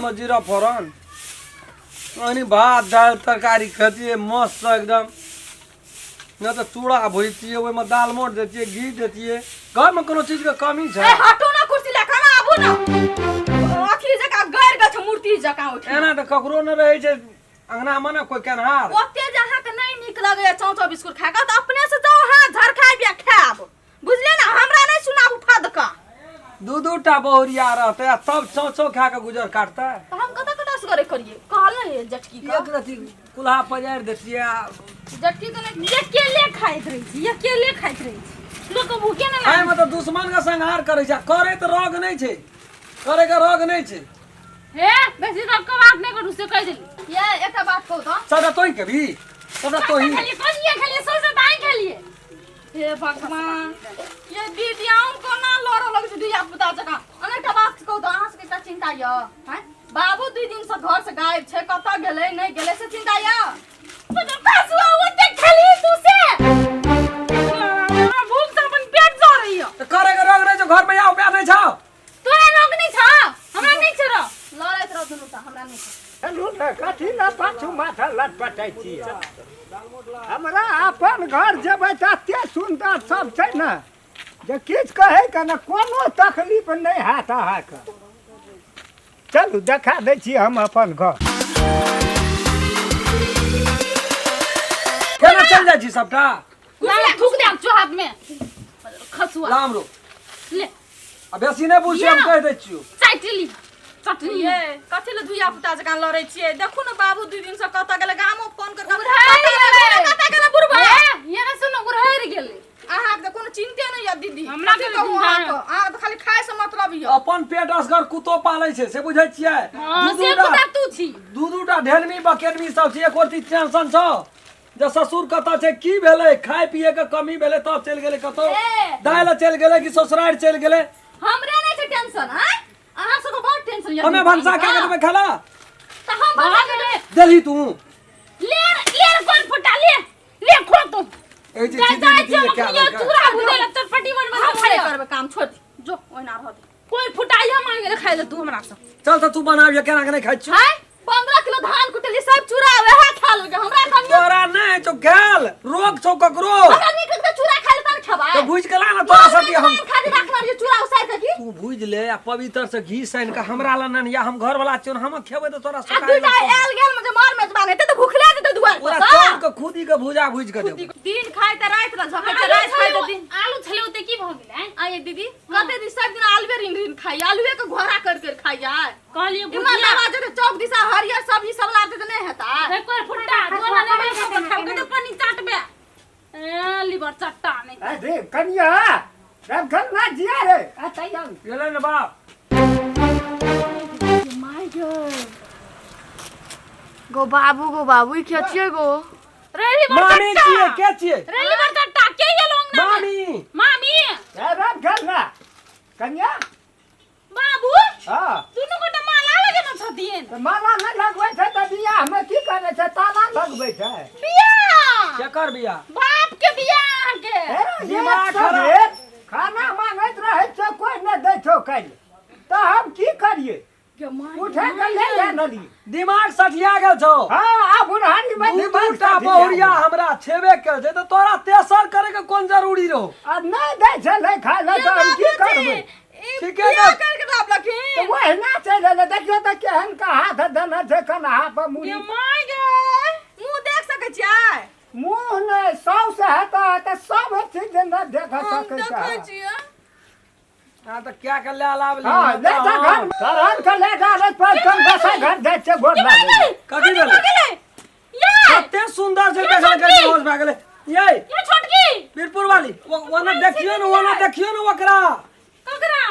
दालमे जीरा फोरन ओहनी भात दालि तरकारी खेतियै मस्त एकदम। नहि तऽ चूड़ा भुजतियै, ओहिमे दाल मोट दैतियै, घी दैतियै। घरमे कोनो चीजके कमी छै? ए हटू ना, कुर्सी लए कऽ ना आबू ना। अथी जकाँ गड़ि गेल छै, मूर्ति जकाँ उठि। एना तऽ ककरो नहि रहै छै अंगनामे ने कोइ केनहार। ओते जे अहाँके नहि नीक लगैया चाउ चाउ बिस्कुट खा कऽ, तऽ अपने से जाउ अहाँ झरखाय बिया खायब, बुझलियै ने? हमरा नहि सुनाबू फदका। दू दू टा बहुरिया रहतै आ तब चौ चौ खा कऽ गुजर काटतै। तऽ हम कतऽ कतऽ असगरे करियै? कहल ने जटकी के। एक रति कुल्हा पजारि दैतियै आ जटकी के नहि। अकेले खाइत रहै छी, अकेले खाइत रहै छी, लोक के भूखे नहि एहिमे तऽ दुश्मन के संहार करै छै। करै तऽ रोग नहि छै, करै के रोग नहि छै। हे, बेसी रब के बात नहि करू से कहि देली। ये एकटा बात कहू तऽ। सबटा तोही खेबही, सबटा तोही। खेलिए कनिए खेलिए, सौंसे तऽ अहीं खेलिए। हे भगवान, ये दीदी हम कोना लड़ऽ लगै छै धिया पुता जकाँ। हम एकटा बात कहू तऽ, अहाँ सबके एकटा चिन्ता यऽ? आँय, बाबू 2 दिन से घर से गायब छै, कतऽ गेलै नहि गेलै से चिन्ता यऽ? कसुआ ओते खेली तू से हमरा भूख से अपन पेट जरैया। तऽ करै के रोग नहि छौ, घरमे आओ प्यार नहि छौ। तोरा रोग नहि छौ, हमरा नहि छौ रोग। लड़ैत रह दुनू टा, हमरा नहि छौ। चलू ने, कथी ने पाछू माथा लटपटै छियै? हमरा अपन घर जेबै तऽ एते सुन्दर सब छै ने जे किछु कहैके ने कोनो तकलीफ नहि हैत अहाँके। चलू, देखा दै छी हम अपन घर। केना चलि जाइ छी सबटा? कुछ थूक दे चो हाथ में खसुआ। लाम रो। ले। आ बेसी नहि बुझी, हम कहि दै छियौ। चाटि ली चटनी। ये कथी लए धिया पुता जकाँ लड़ै छियै? देखू ने, बाबू 2 दिन से कतऽ गेलै? गामो फोन कर, उड़हरि गेलै। कतऽ गेलै बुढ़बा? ए, ये ने सुन, उड़हरि गेलै। अहाँके तऽ कोनो चिन्ते नहि यऽ दीदी। हमरा कथी के कहू चिन्ता अहाँके, अहाँके तऽ खाली खाय से मतलब यऽ। अपन पेट असगर कुत्तो पालै छै से बुझै छियै? हाँ, दू से दूटा कुत्ता तू छी। दू दूटा ढेलमी बकेलमी सब छै, एको रत्ती टेंशन छौ जे ससुर कतऽ छै, की भेलै, खाय पिए के कमी भेलै तब चलि गेलै कतौ? ए। दाइ लए चलि गेलै कि ससुरारि चलि गेलै? हमरे नहि छै टेंशन, आँय? अहाँ सबके बहुत टेंशन यऽ। हमे भनसा कए के देबै खाला? तऽ हम भनसा कए देबै। देलही तू? ले ले, कोन फुटा, ले ले, खो तू। एहि जे जाइ चीज जाइ दीदी छै क्या मखनिया देलकै? चूड़ा भुजै ला चटपटी बनबै हम ला नहि करबै काम, छोड़ दे, जो ओहिना रह दे। कोई फुटाइया मांगे खाइ ले तू हमरा से। चल तऽ तू बनाबिय, केना के नहि खाइ छियौ? हाय, 15 किलो धान कुटली, सब चूड़ा वएह खा लेलकै। हमरा कनियो तोरा नहि छौ खायल रोग छौ ककरो? हमरा नीक लगतै चूड़ा खाय ले तहन खेबै। तऽ भुजि के ला ने तोरा सबके हम। खाली राखने रहियै चूड़ा उसारि के की। तू भुजि ले आ पवित्र से घी सानि के हमरा लग ननिया, हम घर वाला छियौ, हम खेबै तऽ तोरा आ सकाइ दूटा लगतौ। आयल गेल में जे मार मेजबान हेतै तऽ भुखले जेतै दुआरि पूरा पर सँ। चाउर के खुदी के भुजा भुजि के देबौ। दिन खाय तऽ राति ने झखै छै, राति खाय तऽ दिन। आलू छलै ओते की भऽ गेलै? आइए दीदी, कते दिन सब दिन आलुए रिन रिन खाइए, आलुए के घोड़ा कर कर खाइए। कहलिए इमहर भुजिया दवा जेतै चौक दिशा, हरियर सब्जी सब लाबतै तऽ नहि हेतै? रे कोई फुट्टा दोला लेबै सब खाब के पानी चाटबे, ए लिवर चट्टा नहीं। अरे कनिया, रमखल जिया रे, आ तैयार गेलै ने बाप। My गो गो बाबू, गो बाबू, ई के छियै गो? रे लिवर मामी चट्टा। छियै, के छियै? रे लिवर चट्टा, के ये लोंग ना मामी। मामी। ए रमखल ना कनिया। बाबू। हाँ। दुनू गोटा माला लगेने छथिन। तऽ माला नहि लगबै छै तऽ बियाहमे की करै छै? ताला लगबै छै? बियाह केकर बियाह? बाप के बियाह अहाँके। हे, दिमाग एक खराब। सवेर खाना मांगैत रहै छै, कोइ नहि दै छौ काल्हि, तऽ हम की करियै? उठे के ले आनलियै। दिमाग सठिया गेल छौ। हाँ, आब बुढ़ारी मे दू दिमाग दूटा सठिया बहुरिया गेल। हमरा छेबे कयल छै तऽ तोरा तेसर करे के कोन जरूरी रहो? आ नहि दै छलै खाय लए तऽ हम की करबै? ठीके तऽ। करके दाबलखिन। तऽ ओहिना चलि एलै। देखियौ तऽ केहन के हाथ देने छै कन्हा पर मुड़ी। ये my गे। मुँह देख सकै छियै? मुँह नहि, साउस हेतै तऽ सब चीज ने देख हम सकै देखै छै। छियै। हाँ तऽ क्या के ले लाब ली? हाँ, ले जा घर, सरहन के ले जा रे, पर कम बसा घर जाइ छै, गोर लागै। कथी भेलै? गेलै ये। कते सुंदर छै देखल के होश भए गेलै ये। ये छोटकी बीरपुर वाली ओना देखियो ने, ओना देखियो ने ओकरा। ककरा?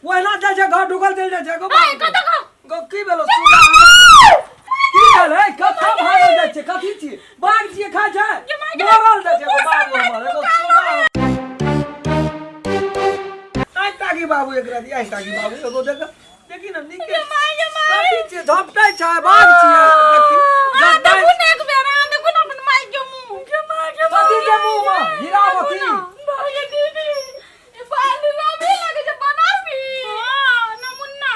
ओहिना जाइ छै घर ढुकल चलि जाइ छै। गो ए कत गो? गो की भेलो सुगा? की भेलै? कथा भागल जाइ छै? कथी छियै, बाघ छियै? खाइ छै मरल जाइ छै। एगो बाबू हमर, एगो सुगा। आइ ताकी बाबू, एकरा दी आइ ताकी बाबू। एगो देख, देखी ने नीके कथी छियै, झपटै छै, बाघ छियै, देखी। आ झपटै। देखू ने एक बेर, आ देखू ने अपन माई के मुंह। कथी के मुंह मे हीरावती? ये दीदी, ई बाल रवि लगे छै बनारसी। हां, नमुन्ना।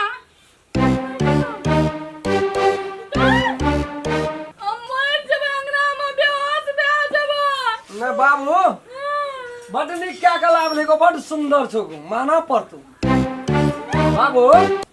के लाभ लेगो बड सुंदर छौ गो, माना पड़तो बाबू।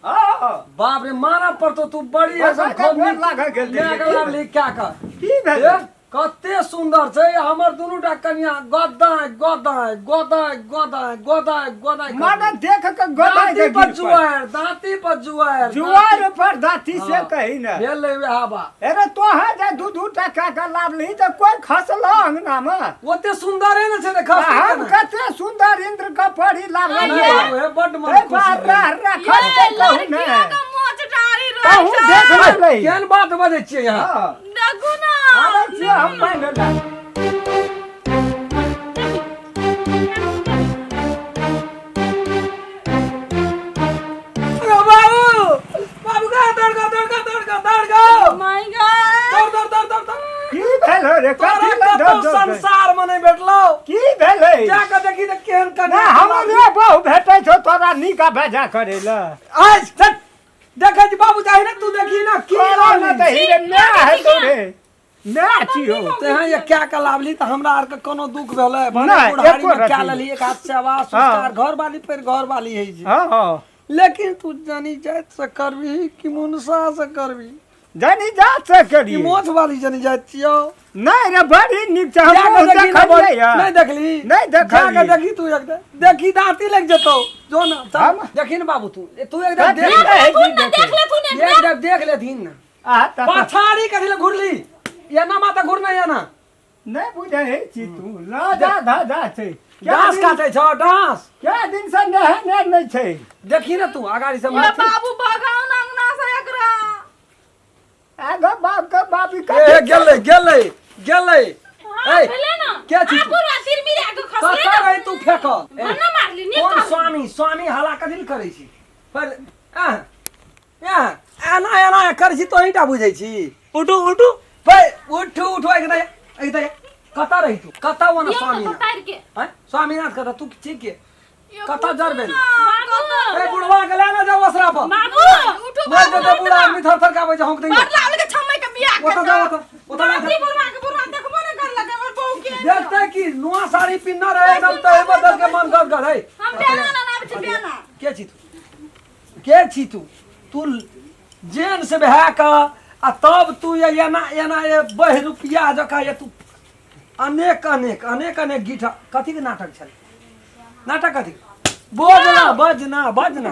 हाँ बाप रे, माना पड़तो, तू बड़ी बस ऐसा आइ गोर लागल गेल माय के लाभ ले क्या कर की भेल? ए, कते सुंदर छै हमर दुनू टा कनिया, गदाय गदाय गदाय गदाय गदाय गदाय। माने देख के गदाय दाँती के पर गिर पड़ल। जुआर, दाँती पर जुआर। जुआर पर दाँती से हाँ। कही ने। भेल वएह बात। अरे तोहा जे दू दू टका के लाभ ली तऽ कोई खसलो अंगना में? ओते सुंदरे ने छै तऽ आ खसतै हम केना? कते सुंदर इंद्र के परी लाभ नहि लियै। बाबू, हे बड्ड मन ए खुशी बाप भेल। रे, रे, खसतै कहू ने। लड़कियों के मोच डारी रहै कहू छै। देख ले। केहन बात बजै छियै यहाँ? हाँ। देखू ना। आबै छियै हम पानि लए। अरे बाबू, बाबू गा, दौड़ गा, दौड़ गा, दौड़ गा, दौड़ गा। My God. दौड़ दौड़ दौड़ दौड़ दौड़। की भेल हो रे? तोरा कथी लए कतौ दौड़ दौड़ के? संसार में नहि भेटलौ। की भेलै? जा कऽ देखी तऽ केहन कन्या। नहि, हमरे बहु भेटै छौ तोरा नीक बेजा करै लए। आज चल, देखै छी बाबू चाही ने, तू देखी ना की तोरा ने लावली। तऽ हीरे माय हेतौ रे, माय छियौ। तेहन ये क्या के लावली तऽ हमरा आरके कोनो दुख भेलै? भने नहि, बुढ़ारी एको में क्या रत्ती। लेली, एक हाथ सेवा संस्कार घर वाली पर घर वाली है जे। हँ हँ। लेकिन तू जानी जात से करबी कि मुनसा से करबी? जानी जात से कि करिए। मोछ वाली जनी जात छियौ? नहि रे, बड़ी नीक छै। जा हम के देखी ना। देखलियै यऽ। नहि देखली? नहि देखलियै। जा के देखी तू, एकदम देखी, दाँती लग जेतौ। जो ना चल, हम- देखी ना बाबू, तू तू एकदम देखी देख। रहै छी देख देखै। ले तू ने। एकदम देख लेथिन ना। आ तऽ पछाड़ी कथी ले घुरली? एना माता घुरना एना। नहि बुझै छी तू, ल जा धा जा छै। क्या डांस दिन- काटै छौ डांस। क्या दिन से नहेने नहि छै। देखी ना तू अगाड़ी से। ये बाबू, भगाओ ना अंगना से एकरा। आगो बाप के बापी। ए, गेलै गेलै गेलै। हाँ, ए, भेलै ना। के छी आ तू? बुढ़वा तिरमिरा के खसलै कतऽ ना। रही तू फेकल? ए, हम ना मारली नीक कोन कहलहुँ। स्वामी स्वामी हला कथी लए करै छी? पर आह, आह, एना एना करै छी, तोही टा बुझै छी। उठू उठू। पे उठू उठू, एक दे एक दे। कतऽ रही तू? कतऽ ओना दियौ ना स्वामी तो तारि के। आँय, स्वामीनाथ कतऽ? तू ठीक के कतऽ जरबे? बाबू। ए, बुढ़वा के ले ना जाओ असरा पर। बाबू। उठू। मर जेतै बूढ़ा आदमी, थर थर काबै छै, हौंक देंगे। बड़ लाल के छमै के बियाह ओतऽ के जाओ, ओतऽ ओतऽ ले दादी, बुढ़वा के बुढ़वा देखबो ने करलक हमर बहू के। देखते कि नुआ साड़ी पिन्ना रहे एकदम, तऽ बदल के मन गद गद है। हम बेना ना आबै छी बेना। के छी तू? के छी तू? तू जेन से भए कऽ आ तब तू ये एना एना ये बहि रुपया जकाँ ये तू अनेक अनेक अनेक अनेक गीत कथीके नाटक छलै? नाटक कथी? बजना बजना बजना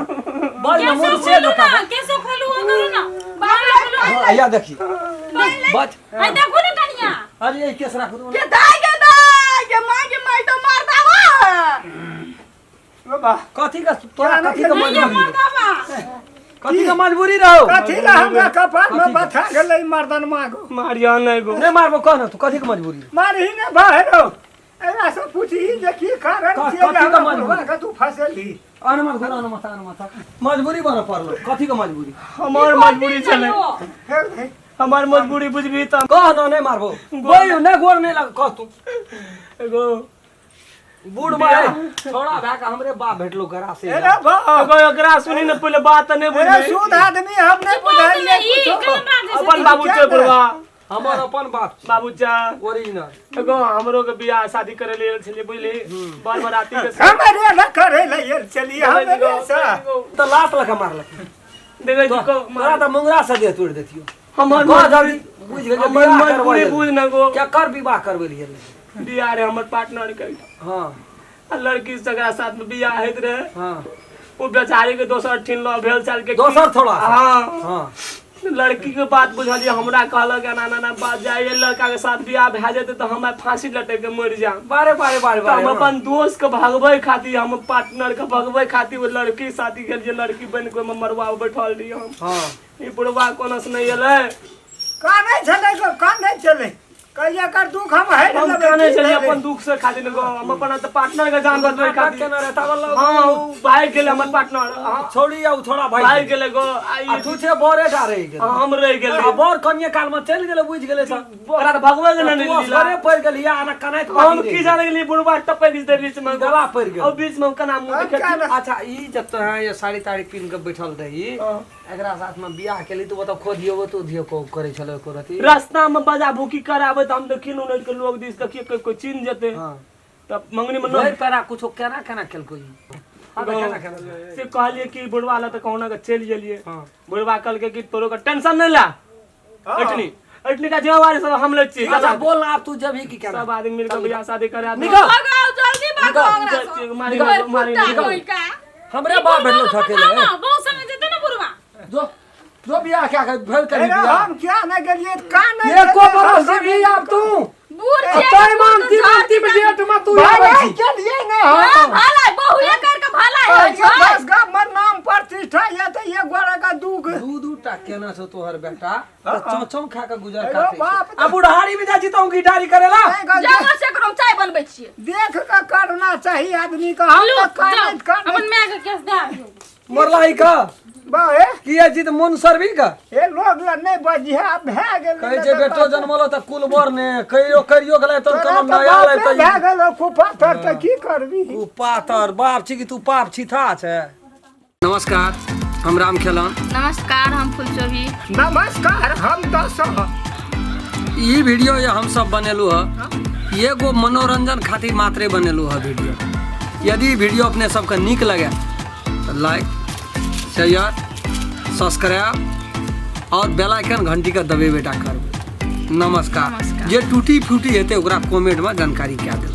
बजना। केसो मुर्से खोलू जकाँ ना, केसो खोलू, ओ करू ना। बाबू खोलू। हाँ, या देखी बच। है देखू ने कनिया। अरे, ये केस राखू तू। के दाई, के दाई, के माँ, के माई तो मार दावा। बाबा। कथी का तोरा? क्या कथी का नाम? मजबूरी? मर्दाबा। कथी का मजबूरी रहो? कथी ला हमरा कपार में कथी के? बथा गेलै मर्दन मागो। मारिया नहि गो। नहि मारबो, कह ना तू, कथी के मजबूरी? मारही ने बाहर हो, एकरा से पूछही जे की कारण कथी छियै जे के हमरा मजबूरी? बुढ़वा के तू फसेलही। अन मत घुर, अन मत, अन मत। मजबूरी बन पड़लो, कथी के मजबूरी? हमर मजबूरी छलै। फेर हे, हमर मजबूरी बुझबही तऽ कह ना, नहि मारबो, बोल नहि, गोर नहि लग, कह तू। एगो बूढ़ मारे छोड़ा भए के हमरे बाप भेटलो गरा से। अरे बा एगो एकरा सुनी ने पहिले बात नहि अरे बुझबही। शुद्ध आदमी हम नहि बुझलियै ई कुछो। केना बाजै छै? अपन बाबू छै बुढ़वा। हमर अपन बाप छी। बाबू चा ओरिजिनल। एगो हमरो के बियाह शादी करे लेल छलियै, बुझली, बर बराती के साथ। हमरे न करे लए आयल छलियै हमरे से। तऽ लात लऽ के मारलक। देखै छी तोरा तऽ मुंगरा से देह तोड़ि देतियौ। हमर कह जल्दी, बुझि गेल जे हमर बियाह मजबूरी करबै। बुझ न गो। केकर विवाह करबै रहियै? बियाह रहे हमर पार्टनर के। आ लड़की जकरा साथ में बियाह होइत रहे, ओ बेचारी के दोसर ठिन लऽ भेल चाल के। दोसर थोड़ा। हाँ। लड़की के बात बुझलियै, हमरा कहलक एना एना एना बात जाय, लड़का के साथ बियाह भए जेतै तऽ हम आइ फांसी लटक के मरि जायब। बारे बारे बारे तऽ हम बारे। अपन दोस्त के भगबै खातिर, हम पार्टनर के भगबै खातिर ओ लड़की साथी गेलियै, लड़की बनि के ओहिमे मरुआ पर बैठल रहियै हम। ई बुढ़वा कोनो से नहि एलै। कानै छलै गो, कानै छलै, कहलियै एकर दुख हम हेर हम लेबै। कानै की छलियै भेलै? अपन दुख से खातिर गो, हम अपन तऽ पार्टनर के जान बचबै नाटक खातिर। केने रहै तब लग। हाँ, ओ भागि गेलै हमर पार्टनर, हाँ। छौड़ी आ उ छोड़ा भागि भागि गेलै गो आ आ ई तू छै बरे टा रहि गेल। हाँ, हम रहि गेलियै। आ बर कनिये काल में चलि गेलै, बुझि गेलै तऽ ओकरा तऽ भगबै गेलै ने तू लीला। असगरे पड़ि गेलही आ ना कनाइत हम बाकी की रहि जाने गेलियै बुढ़वा टपकि जेतै बीच में गेल। गला पड़ि गेल। और बीच में हम केना मुँह हम देखैत। क्या अच्छा, ई जब तोरा ये साड़ी ताड़ी पिन्ह के बैठल रही, एकरा साथ में बियाह केली, तऽ ओतऽ खोदियो तो दियो को करै छलै एको रति? रास्ता में बजा भूकी कराबै तऽ हम देखिए उनटि के लोग दिस, देखिए कोई कोई चिन्ह जेतै। तब मंगनी में भरि पैरा कुछो केना केना केलको ई हाँ, तऽ केना केना से कहलिए कि बुढ़वा ला तऽ कहुना के चलि गेलिए हाँ। बुढ़वा कहलकै कि तोरो के टेंशन नहीं ला ऐठनी ऐठनी का जिम्मेवारी सब हम लै छी अच्छा बोल ना अब तू जब ही की केना सब आदमी मिलकर बियाह शादी करे निकल भगाओ जल्दी भगाओ ओकरा से। मारी भरि मारी कुत्ता निकल कोई का हमरे बाप भेटलो ठकेले बहुत समय जेतै ने बुढ़वा जो जो बियाह क्या कर भर कर अरे बियाह हम क्या नहीं गेलिए का नहीं एको गेलियै, बरस से भी आब तू बूढ़ छियै तय मानती मानती में डेट में तू आबै भाई छी गेलिए ना हम भला बहुए कर के भला होइ छै दस गाम में नाम प्रतिष्ठा ये तो ये गोरा का दुख दू दू टा केना छौ तोहर बेटा तऽ चौ चौ खा के गुजर अरे काटे बाप छै। आ बुढ़ारी में जाइ छी तऽ गिटारी करेला नहीं गल- जमा से करो चाय बनबै छियै देख के करना चाहिए आदमी का हम लू तो कानत जाओ अपन कानत माय के केस दे आबियौ मरला ही का बे किया छी तऽ मन सरबी का ए लोग ला नहीं बजिहे आब भए गेल कहै छै बेटो जनमलो तऽ कुल बर ने कहियो करियो गेलै तऽ तोरा कोनो तऽ नया बापे लाइ भए तऽ गेल कुपाथर तऽ की करबी तू पातर बाप छी कि तू पाप छी था छै नमस्कार हम राम खेलन नमस्कार हम फुलचोभी नमस्कार हम दस ई वीडियो ये हम सब बनेलू ह एगो मनोरंजन खातिर मात्रे बनेलू ह वीडियो। यदि ई वीडियो अपने सबके नीक लगे तऽ लाइक शेयर सब्सक्राइब और बेल आइकन घंटी के दबेबे टा करबै। नमस्कार। नमस्कार। जे टूटी फूटी हेतै ओकरा कमेंट में जानकारी कए देबै।